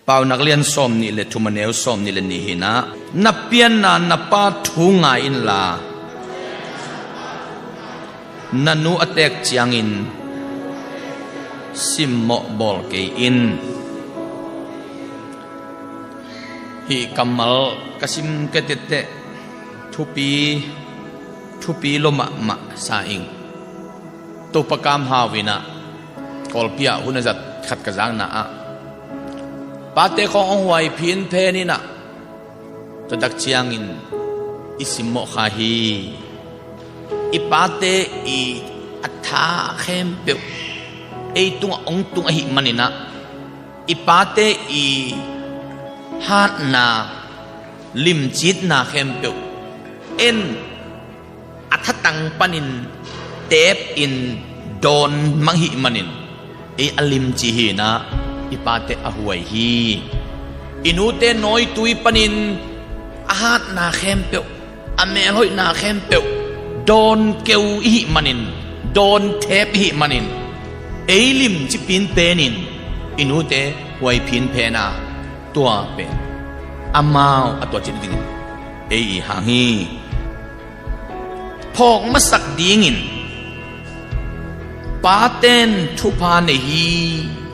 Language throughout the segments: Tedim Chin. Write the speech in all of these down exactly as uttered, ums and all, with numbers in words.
Paunak lian sawm nih le thum, a neu sawm nih le nih hi-in ah, na pianna na pa thu ngai inla, na nu a teek ciangin simmawh bawl kei in. Hih kammal ka sim kei teh thupi, thupi lua mahmah sa ing. Topa kamhau in ah, Kawlpi ah hun a zat khat ka zakna ah, pate khawng hong huai phin phen in ah, tua tak ciangin i simmawh kha hi. I pate i a tha khempeuh ei tungah hong tung ahih manin ah, i pate i hatna, limcitna khempeuh en a thatang panin teepin dawn mang hih manin, ei a limci hi-in ah, i pate a huai hi. I nute nawitui panin a hatna khempeuh, a melhoihna khempeuh dawn keu i hih manin, dawn thep i hih manin, ei limci phin phenin i nute huai phin phen a, tua pen amau a tuaciat dingin ei i hang hi. Phawk masak dingin, paten thupha nei hi,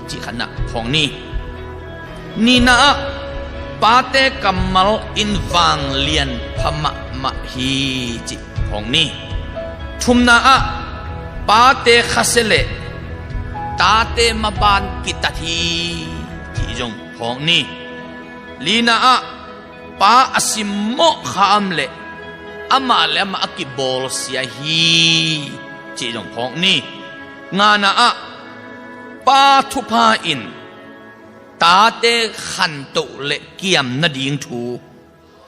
cih khatna phawk ni. Nihna ah, pate kammal in vanglian pha mahmah hi, cih phawk ni. Thumna ah, pate khasia le tate maban kitat hi, cih zong phawk ni. Lina ah, pa a simmawh kha om leh amah le amah a kibawlsia hi, cih zong phawk ni. Ngana ah, pa thupha in tate khantoh le kiam nading thu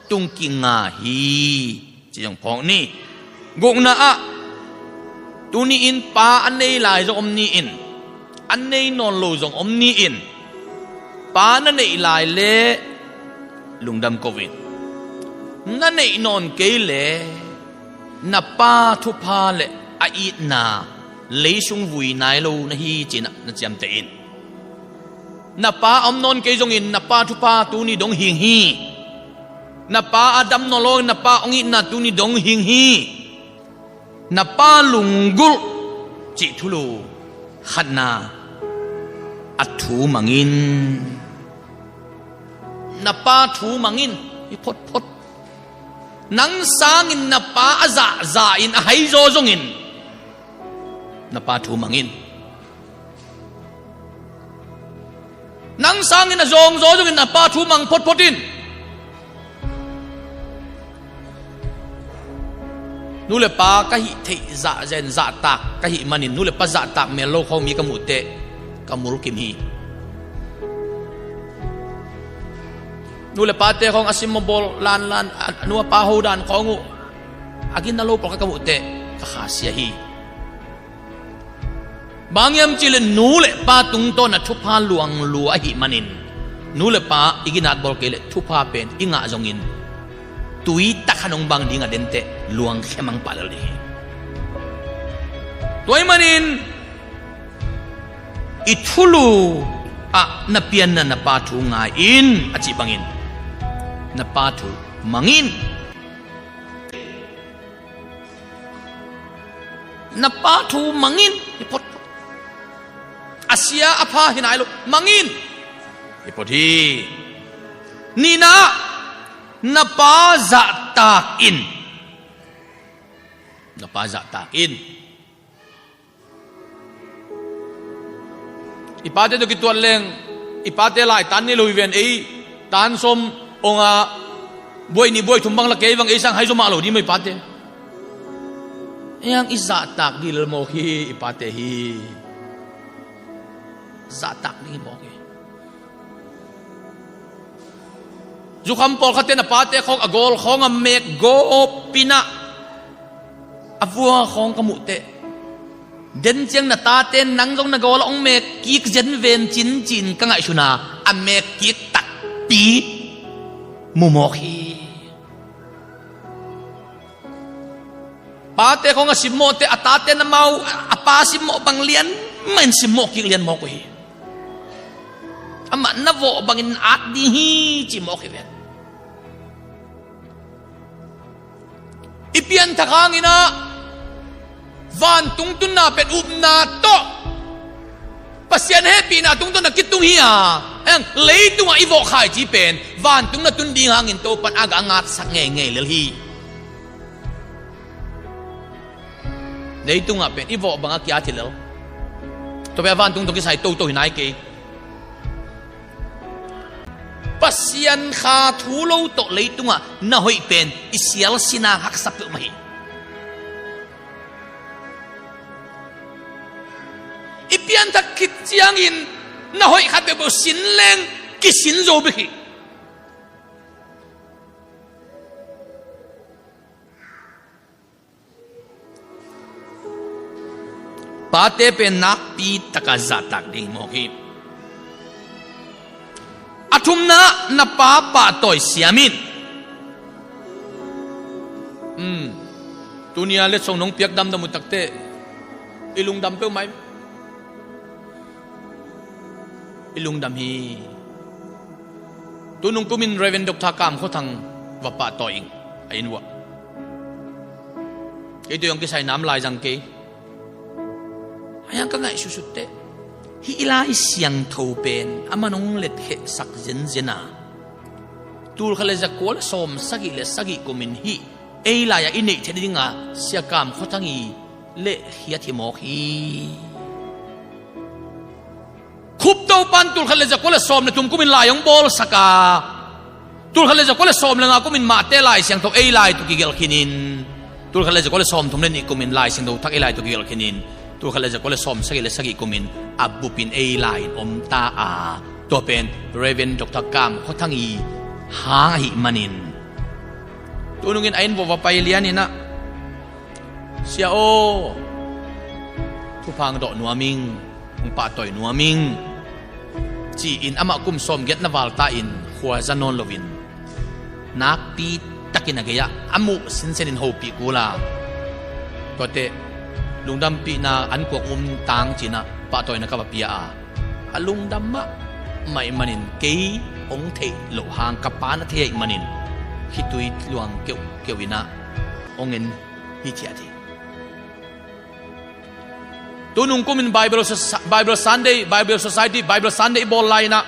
tung kinga hi, cih zong phawk ni. Gukna ah, tuni-in pa a nei lai zong om ni-in, a nei nawn lo zong om ni-in, pa na neih lai le lungdam ko in, na neih nawn kei le na pa thupha le a itna leisung vui nai lo na hi, ci-in ah na ciamteh in. Na pa a om nawn kei zongin na pa thupha tuni dong hing hi. Na pa a dam nawn lo, na pa hong itna tuni dong hing hi. Na pa lunggulh cih thulu khatna, a thu mang in. Na pa thu mang in, hi photphot. Nang sangin na pa a zahzah in a haizaw zongin, na pa thu mang in. Nang sangin a zawngzaw zongin na pa thu mang photphot in. Nu le pa ka hih theih zahzen zahtak ka hih manin, nu le pa zahtak mel lo khawng mi ka muh teh ka mulkim hi. Nu le pate khawng a simmawh bawl lanlan, a nu a pa hodan khawng uh a gina lo pawlkhat ka muh teh ka khasia hi. Bang hiam cih leh nu le pa tungtawn a thupha luang lua ahih manin, nu le pa i ginat bawl kei leh thupha pen i ngah zongin tui tak khat hong bang ding a den teh luang khemang pah lel ding hi. Tua ahih manin i thulu ah na pianna na pa thu ngai in a cih bangin na pa thu mang in. Na pa thu mang in, hi phot. A sia a pha hi nai lo, mang in, hi phot hi. Nihna, na pa zahtak in. Na pa zahtak in. I pate tawh kituat leng, i pate lai tan nei lo hi ven, ei tan sawm ong a buai nih buai thum bang la kei vang, ei sang haizaw mah lo ding maw i pate. Ei ang i zahtak ding lel mawk hi, i pate hi. Zahtak ding hi mawk hi. Zukham pawlkhatte na pate khawng a gawl khawng a mek gawp in ah a vua khawng ka muh teh, den ciang na tate nang zong na gawl ah hong mek kik zenven cin ci-in ka ngaihsun a, a mek kik takpi mu mawk hi. Pate khawng a simmawh teh a tate na mau a pa simmawh bang lian mah in simmawh kik lian mawk uh hi. Amah na vawh bangin at ding hi, ci mawk hi ven. I pianthak hangin ah vantung tunna pen upna tawh Pasian hehpihna tungtawn a kitung hi a, heng leitungah i vawh khaici pen vantung na tun ding hangin Topan a gah a ngatsak ngeingei lel hi. Leitungah pen i vawh bangah kiat hi lel. Tua pen a vantung tawh kisai toto hi nai kei. Pasian kha thu lo tawh leitungah na hoih pen i sial sinang haksa peuhmah hi. I pianthak khit ciangin na hoih khat peuhpeuh sin leng kisin zo bek hi. Pate pen nakpi taka zahtak ding mawk hi. A thumna, na pa pahtawi siam in. Hmm. Tunia letsong nong piak damdam uh takteh i lungdam peuhmah hi. I lungdam hi. Tunung kumin Reverend Doctor Kam Khua Thang va pahtawi ing a inn uah. Kei tua hong kisai nam lai zang kei. Ahi hang ka ngaihsutsut teh, hih i Lai Siangtho pen a man hong letkhiasak zenzen a, tul khat le za kua le sawm sagih le sagih kumin hih ei lai-ah i neih theih nadinga Sia Kam Khua Thang i lehkhiat hi mawk hi. Khup Topan tul khat le za kua le sawm le thum kumin lai hong bawlsak a, tul khat le za kua le sawm le nga kumin Mahte Lai Siangtho ei lai tawh kigelh khinin, tul khat le za kua le sawm thum le nih kumin Lai Siangtho Thak ei lai tawh kigelh khinin, tul khat le za kua le sawm sagih le sagih kumin a bupin ei lai-in om ta a, tua pen Reverend Doctor Kam Khua Thang i hang ahih manin, tunungin a inn uah va pai lianin ah, Sia aw, thupha hong dawh nuam ing, hong pahtawi nuam ing, ci-in amah kum sawmgiat na val ta-in khua za nawn loin nakpi takin a gei-ah a muh sinsenin hopih kul a, tuate lungdampihna an kuak um tang ci-in ah pahtawina ka va pia a, a lungdam mahmah ahih manin kei hong theih loh hang ka pa na thei ahih manin khitui luang keuhkeuh in ah hong en hithiat hi. Tunung kumin Bible Soci-, Bible Sunday, Bible Society, Bible Sunday i bawl lai-in ah,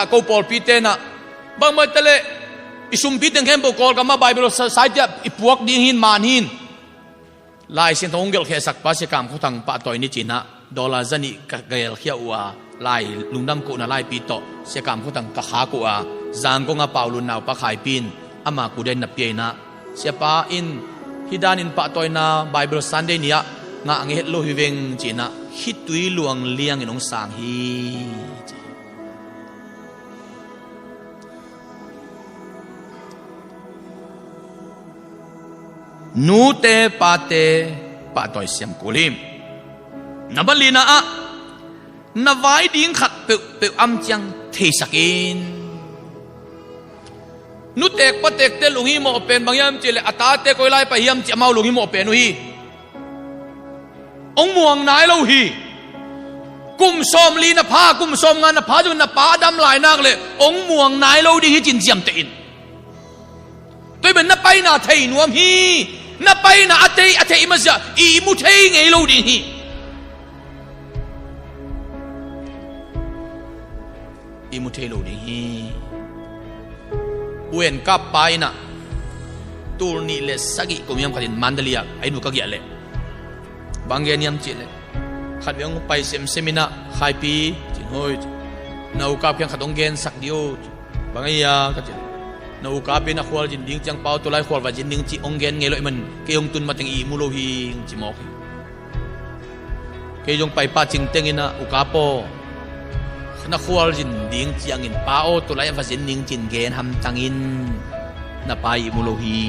ko pawlpite in ah bangmah taleh i sumpi teng khempeuh Kawlgam ah Bible Society ah i puak ding hi-in, man hi-in, Lai Siangtho hong gelhkhiasak pa Sia Kam Khua Thang pahtawi ni ci-in ah dollar za nih ka gelhkhia uh a, lai lungdam kohna laipi tawh Sia Kam Khua Thang ka khak uh a, Zangkong a Paulun naupa Khaipi in ama kudian na pia in ah, Siapa in hih danin pahtawina Bible Sunday ni-ah ngah ngei het lo hi veng ci-in ah khitui luang liangin hong sang hi, ci. Nute pate pahtawi siam kul hi. Nambat lina ah, na vai ding khat peuhpeuh am ciang theisak in. Nutek patekte lunghimawh pen bang hiam cihleh a tate koi lai pai hiam cih amau lunghimawh pen uh hi. Hong muang nai lo hi. Kum sawmli na pha, kum sawmnga na pha zongin na pa a dam lai nak leh hong muang nai lo ding hi ci-in ciamteh in. Tua ahih manin na paina thei nuam hi. Na paina a thei, a theih masiah ihmu thei ngei lo ding hi. Ihmu thei lo ding hi. U En Kap pa in ah tul nih le sagih kum hiam khatin Mandalay ah a inn uh ka giah leh bang gen hiam cihleh, khatvei hong pai semsem in ah, Khaipi, ci-in, hoi, ci-in, na u Kap kiang khat hong gensak dih o, ci-in. Bang a hia, ka ci-a, na u Kap in a khualzin ding ciang, pa aw, tulai khual va zin ding cih hong gen ngei lo ahih manin kei hong tun mateng ihmu lo hi, ci mawk hi. Kei zong pai pah cingteng in ah, u Kap aw, na khualzin ding ciangin, pa aw, tulai va zin ding ci-in gen hamtang in, na pa ihmu lo hi.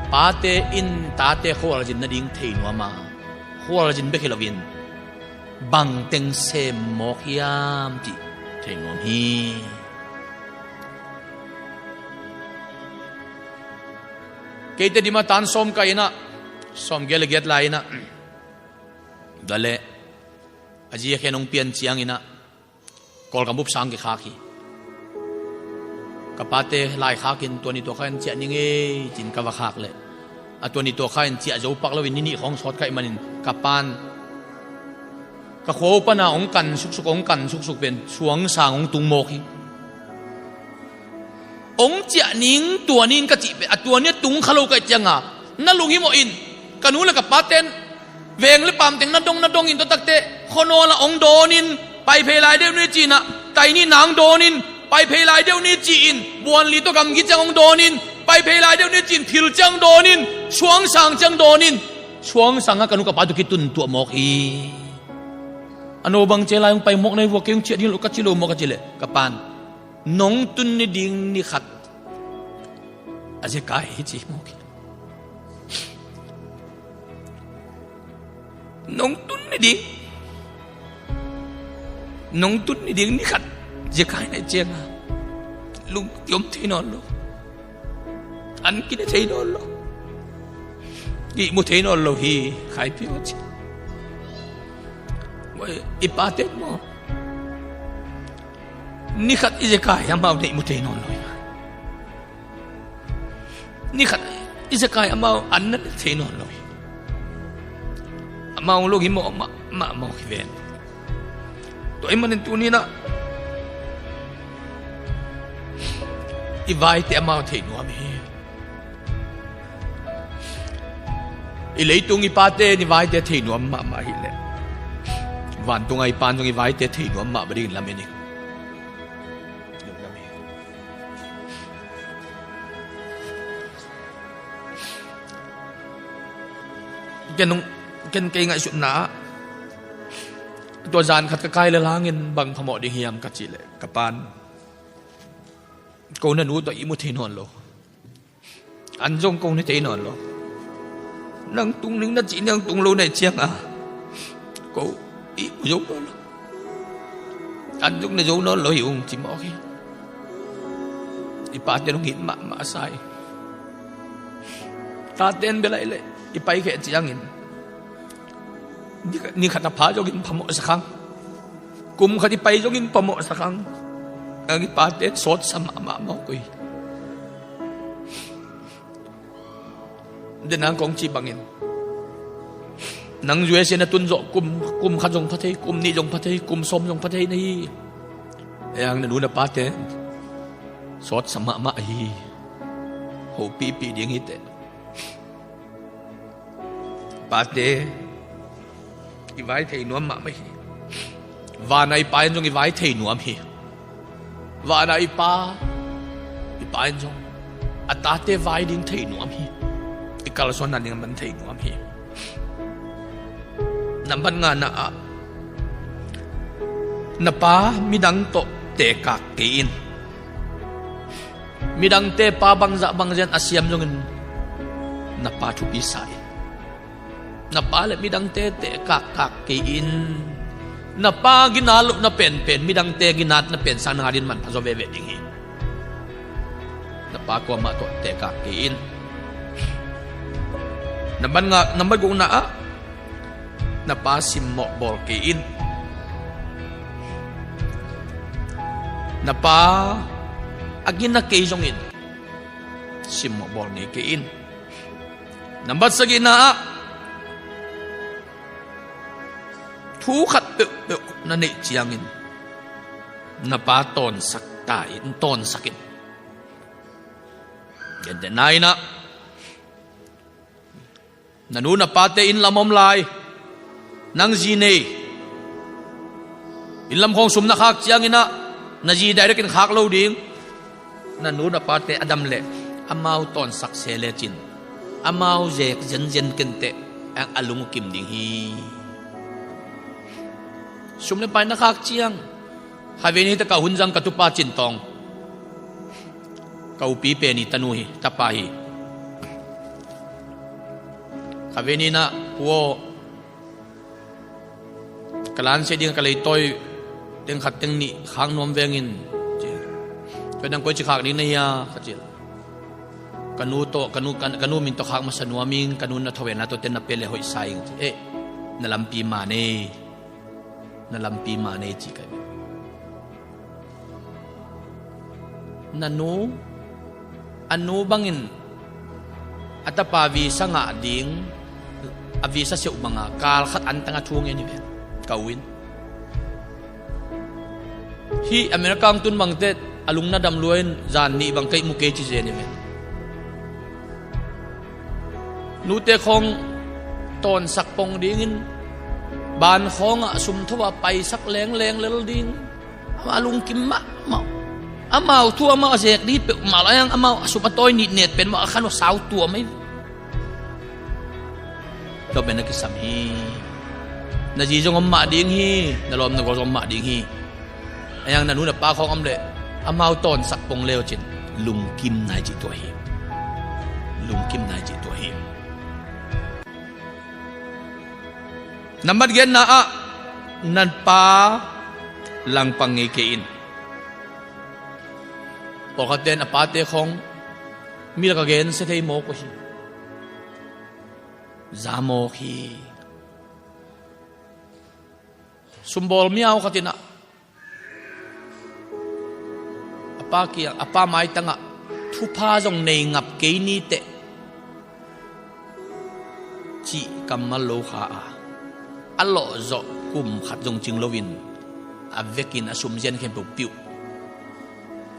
Pate in tate khualzin nading thei nuam a, khualzin bek hi loin bangteng sem mawk hiam cih thei nuam hi. Keite dim a tan sawm kai in ah, sawmgiat le giat lai in ah, tua leh A zi a khen hong pian ciangin ah Kawlgam bup sang kikhak hi. Ka pate laikhak in tua ni tua kha in ciah ning ei ci-in ka va khak leh, a tua ni tua kha in ciah zo pak loin ni nih khawng sawt ka hih manin ka pa'n ka khua uh pana hong kan suksuk, hong kan suksuk pen suangsang hong tung mawk hi. Hong ciah ning tua ni in ka cih pen a tua ni a tung kha lo ka hih cianga na lunghimawh in, ka nu le ka pate'n veng le paam teng na dong, na dongin tua takte khuanawl ah hong dawnin, pai phei lai deuh ni ci-in ah tai ni nang dawnin, pai phei lai deuh ni ci-in buanli tawh gamgi ciang hong dawnin, pai phei lai deuh ni ci-in thil ciang dawnin, suangsang ciang dawnin, suangsang ah ka nu ka pa tawh kitun tuah mawk hi. A no bang ci lai hong pai mawk na hi vua, kei hong ciah ding lo ka ci lo maw ka cih leh ka pa'n, nong tun ni ding ni khat a zekai hi ci mawk hi. Nong tun ni ding, nong tun ni ding ni khat zekai na hih cianga lungkiom thei nawn lo, an kine thei nawn lo, ihmu thei nawn lo hi. Khai pih aw ci. I pate maw, ni khat i zekai amau na ihmu thei nawn lo hi. Ni khat i zekai amau an na ne thei nawn lo hi. Amau lunghimawh mahmah mawk hi ven. Tua ahih manin tuni-in ah i vaite amau thei nuam hi. I leitung i pate in i vaite thei nuam mahmah hi leh, vantung a i pa'n zong i vaite thei nuam mahmah dingin lamen ing. Ken, ken kei ngaihsutna ah tua zan khat ka kai le langin bang phamawh ding hiam ka cih leh ka pa'n, ko na nu tawh ihmu thei nawn lo, an zong ko ne thei nawn lo. Nang tung ning na cih, nang tung lo na hih cianga ko ihmu zo nawn lo, an zong ne zo nawn lo hi ung ci mawk hi. I pate hong it mahmah sa hi. Tate'n bel ahih leh i paikhia ciangin ni khat a pha zongin phamawhsa kha ing, kum khat i pai zongin phamawhsa kha ing. Ang i pate'n sawtsa mahmah mawk uh hi. Denang kong cih bangin nang U S A na tun zawh kum, kum khat zong pha thei, kum nih zong pha thei, kum sawm zong pha thei na hi. Ang na nu na pate'n sawtsa mahmah hi. Hopihpih ding hi teh. Pate, i vai thei nuam mahmah hi. Vana i Pa in zong i vai thei nuam hi. Vana i Pa, i Pa in zong a tate vai ding thei nuam hi. I kalsuan nading a man thei nuam hi. Nambat ngana ah, na pa midang tawh tekak kei in. Midangte pa bangzah bangzah in a siam zongin na pa thupi sa in. Na pa le midangte tekak kak kei in. Na pa ginat lohna penpen midangte ginatna pen sang nang adingin manpha zaw veve ding hi. Na pa kuamah tawh tekak kei in. Nambat nga, nambat gukna ah, na pa simmawh bawl kei in. Na pa a gina kei zongin simmawh bawl ngei kei in. Nambat sagihna ah, thu khat peuhpeuh na neih ciangin na pa tawnsak ta in, tawnsak in. Gentehna in ah, na nu na pate inn lam om lai, nang zi nei, inn lam khawng sum na khak ciangin ah, na zi direct in khak lo ding. Na nu na pate a dam leh amau tawnsak se lecin, amau zek zenzen kenteh, a lung uh kim ding hi. Sum le pai na khak ciang, khavei ni tak ah hun zang ka tupa Cin Tawng, ka upi pen i tanu hi, tapa hi. Khavei ni in ah, pu aw, ka lansia ding a ka leitawi teng khat teng nih khak nuam veng in, ci. Tua nang koi ci khak ding na hia, ka ci. Ka nu tawh, ka nu, ka, ka nu min tawh khak masa nuam ing, ka nu na thawhna tawh ten na pe le hoih sa ing, ci. Eh, na lampi man ei. Na lampi mah nei ci ka hi. Na nu, a nu bangin a tapa visa ngah ding, a visa seuh banga kal khat antang a thu ngen hi ve. Ka u in, hih America hong tun bangte a lung na dam lua in zan nih bang ka hih mu kei ci zen hi ve. Nute khawng tawnsak pong dingin ban khawngah sum tho a paisak lengleng lel ding. Amah lungkim mahmah. Amau thu amau a zek dih peuhmah lo, a yang amau a sum a tawi nih net pen mah a khan uh sau tua mai. Tua pen a kisam hi. Na zi zong om mah ding hi. Na lawm na gol zong om mah ding hi. A yang na nu na pa khawng om leh amau tawnsak pong leu cin lungkim nai cih tua hi. Lungkim nai cih tua hi. Nambat genna ah na pa langpang ngei kei in. Pawlkhatte in a pate khawng mi lak a gensia thei mawk uh hi. Za mawk hi. Sumbawl miau khat in ah a pa kiang, a pa maitangah thupha zong nei ngap kei ni teh cih kammal lo kha a, a lawh zawh kum khat zong cing loin a vekin a sum zian khempeuh piuh,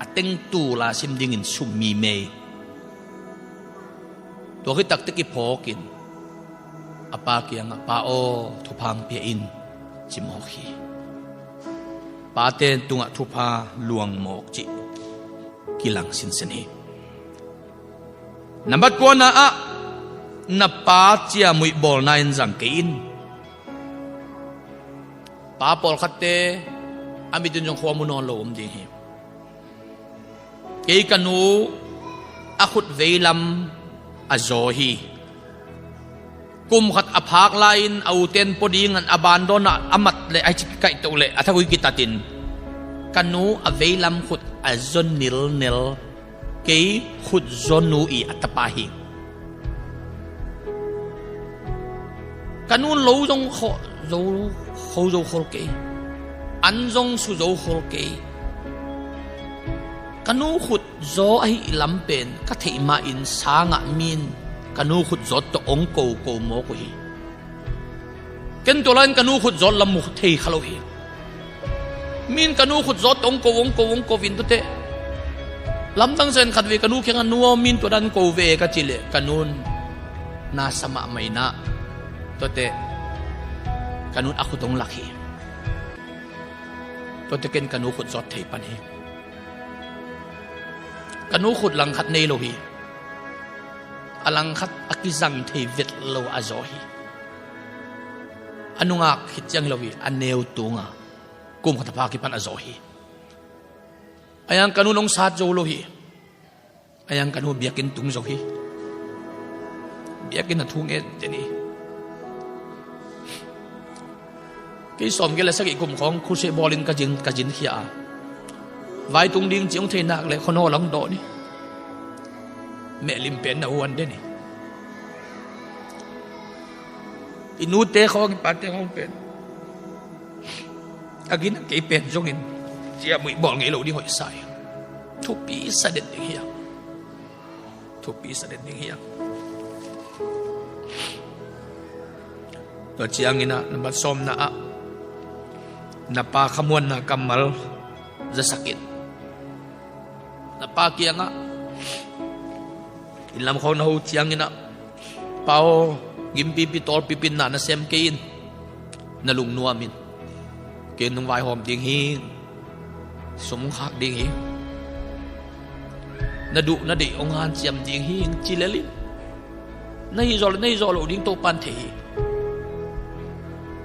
a teng tul a sim dingin sum mi mei. Tua khit takte kiphawkin a pa kiangah, "Pa aw, thupha hong pia in," ci mawk hi. Pate tungah thupha luang mawk cih kilang sinsen hi. Nambat kuana ah na pa ciamnuih bawlna in zang kei in. Pa pawlkhatte a mit in zong khua mu nawn lo om ding hi. Kei ka nu a khut veilam a zaw hi. Kum khat a phak lai-in a uten pua dingin a bandawnah a mat le a cik kaihtoh le a thagui kitatin ka nu a veilam khut a zaw nilnel. Kei khut zaw nu i a tapa hi. Ka nun lo zong kho zo, kho zo khol kei. An zong su zo khol kei. Ka nu khut zaw ahi lam pen ka theih ma-in sangah min ka nu khut zawt tawh ong ko ko mawk uh hi. Ken tua lai-in ka nu khut zawt lam mu thei kha lo hi. Min ka nu khut zawt tawh ong ko, ong ko, ong ko vin tute. Lamdang sen khat ve ka nu kiangah nu aw min tua dan ko ve ka cih leh ka nun na sa mahmah inah. Tuate ka nun a khut ong lak hi. Tuate ken ka nu khut zawt thei pan hi. Ka nu khut langkhat nei lo hi. A langkhat a kizang thei vet lo a zaw hi. A nungak khit ciang hi lo hi, a neu tunga kum khat a pha kipan a zaw hi. A yang ka nu nong sat zo lo hi. A yang ka nu biakinn tung zo hi. Biakinn a thu ngen den hi. Kei sawmgiat le sagih kum khawng khuse bawlin ka zin, ka zin khia a. Vai tung ding ci ong thei nak le khuanawl ong dawn hi. Mehlim pen na uan den hi. I nute khawng i pate khawng pen a gin kei pen zongin ciamnuih bawl ngei lo ding hoih sa hi. Thupi sa den ding hi a. Thupi sa den ding hi a. Tua ciangin ah nambat sawmna ah na pa khamuanna kammal zasak in. Na pa kiangah inn lam khawng na ho ciangin ah, "Pa aw, gimpipi tawlpipi in na na sem kei in, na lungnuam in. Kei nong vaihawm ding hi, sum khak ding hi. Na duh na deih ong hanciam ding hi," ci lel in. Na hih zawh le na hih zawh loh ding Topa'n thei hi.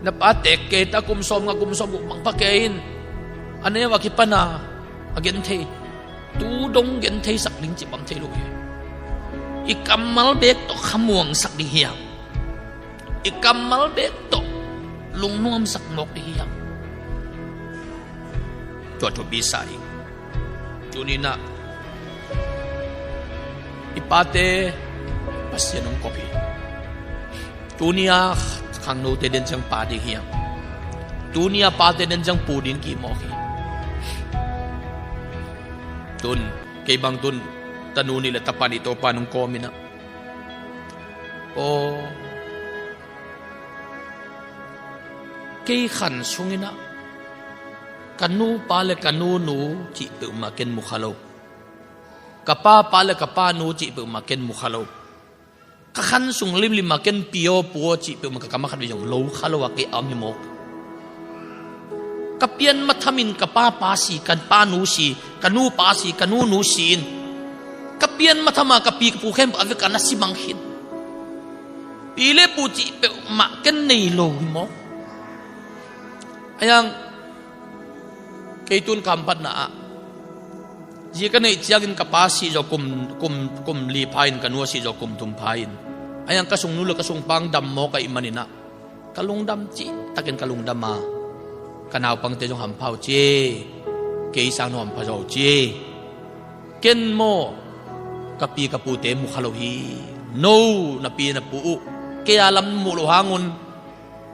Na pa teek kei ta kum sawmnga kum sawmguk bang pha kei in. A neu a kipan a a gen thei. Tu dong gen theisak ding cih bang thei lo hi. I kammal beek tawh khamuangsak ding hiam? I kammal beek tawh lungnuamsak mawk ding hiam? Tua thupi sa ing. Tuni-in ah i pate Pasian hong kop hi. Tuni-a khangnote den ciang pa ding hiam? Tuni-a pate den ciang pu ding kihmawk hi. Tun, kei bang tun, tanu nih le tapa nih Topa nung kawm inah, aw, kei khan sung inah ka nupa le ka nunu cih peuhmah ken mu kha lo. Ka papa le ka panu cih peuhmah ken mu kha lo. Ka khan sung limlim ah ken pi aw pu aw cih peuhmah ka kam a khat vei zong lo kha lo a kei a om hi mawk. Ka pian mathamin ka papa si, ka panu si, ka nupa si, ka nunu si in, ka pian mathama ka pi ka pu khempeuh a vek a na si mang khin. Pi le pu cih peuhmah ken nei lo hi mawk. Ayang, kei tun ka hamphatna ah zi ka neih ciangin ka pa sih zawh kum, kum, kum li pha in, ka nu a sih zawh kum thum pha in, ayang ka sungnu le ka sungpa dam mawk ahih maninah ka lungdam cihtakin ka lungdam a, ka naupangte zong hampha uh ci e, kei sang no hampha zaw uh ci e. Ken maw ka pi ka pute mu kha lo hi. No na pi na pu uh kei a lam muh loh hangun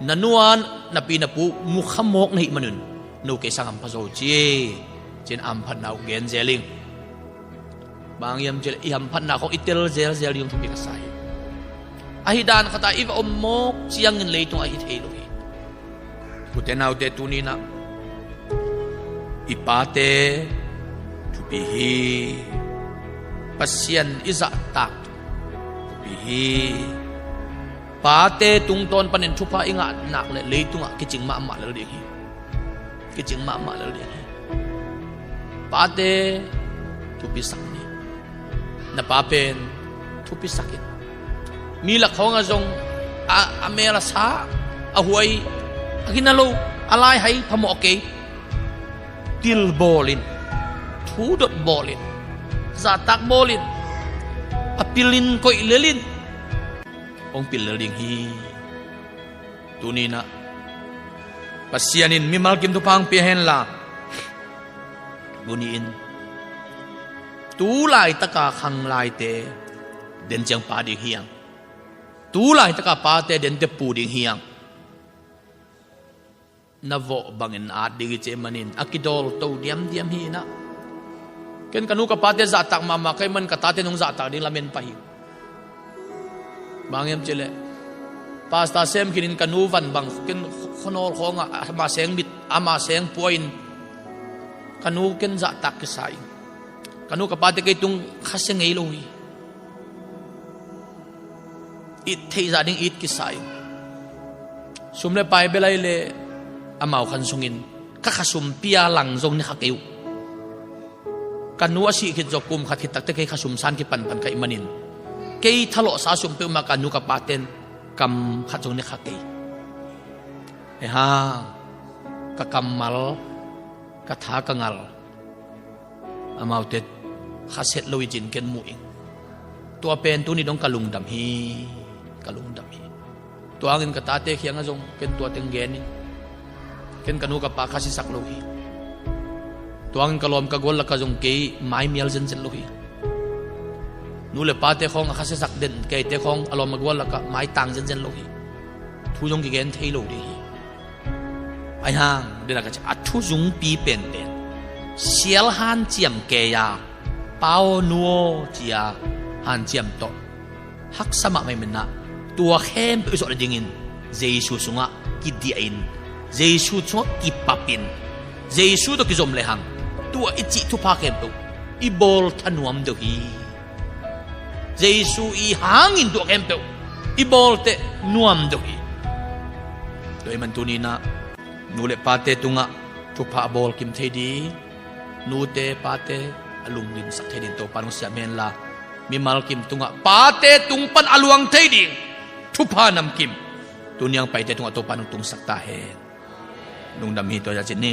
na nu a na pi na pu mu kha mawk na hih manun no kei sang hampha zaw uh ci e. Cin a hamphatna uh gen zel ing. Bang hiam cih leh i hamphatna khawng i tel zelzel ding thupi ka sa hi. Ahi dan khat ah i va om mawk ciangin leitung ah hi thei lo hi. Ute naute tuninah i pate thupi hi. Pasian i zahtak thupi hi. Pate tungtawn panin thupha i ngah nak le leitungah kicing mahmah lel ding hi. Kicing mahmah lel ding hi. Pate thupisak ni. Na pa pen thupisak in. Mi lak khawngah zong a, a mel a sa, a huai, a gina lo, a laihai phamawh kei. Pil bawlin, thudot bawlin, zahtak bawlin, a pilin koih lelin hong pil lel ding hi. Tuninah Pasian in mimal kim thupha hong pia henla, tuni-in tu laitaka khanglaite den ciang pa ding hiang. Tu laitaka pate dente pu ding hiang. Na vawh bangin at ding i cih manin a kidawlto diamdiam hi inah. Ken ka nu ka pate zahtak mahmah ka hih man ka tate nong zahtak ding lamen pah hi. Bang hiam cih leh pasta sem khinin ka nu van bang ken khuanawl khawngah ama seng mit ama seng puain ka nu ken zahtak kisa in. Ka nu ka pate kei tung khasia ngei lo hi. It theih zah ding it kisa in. Sum le pai bel ahih leh amau khan sungin ka khasum pia lang zong ne kha kei uh. Ka nu a sih khit zawh kum khat khit takte kei khasum san kipanpan ka hih manin kei thalawhsa sum peuhmah ka nu ka paten kam khat zong ne kha kei. Eha, ka kammal, ka tha ka ngal amaute khaset lo i cin ken muh ing. Tua pen tuni dong ka lungdam hi. Ka lungdam hi. Tua hangin ka tate khiangah zong ken tua teng gen in. Ken ka nu ka pa khasiasak lo hi. Tua hangin ka lawm ka gual lakah zong kei mai mial zenzen lo hi. Nu le pate khawng a khasiasak den keite khawng a lawm a gual lakah mai tang zenzen lo hi. Thu zong kigen thei lo ding hi. Aihang dena ka ci a thu zungpi penpen sial hanciam kei a, pa aw nu aw ci a hanciam tawh haksa mahmah hi. Menah tua khempeuh i zawh le dingin Jesu sungah kidiahin, Jesu sungah kipapin, Jesu tawh kizom lehang tua i cih thupha khempeuh i bawl thanuam deuh hi. Jesu i hangin tua khempeuh i bawlteh nuam deuh hi. Tua hi man tuninah nu le pate tungah thupha a bawl kim thei ding, nute pate a lungdimsak thei ding Topa nong siam henla, mimal kim tungah pate tung pan a luang thei ding thupha namkim tuniang paite tungah Topa nong tungsak ta hen. Lungdam hi. Tua hi a cin ni.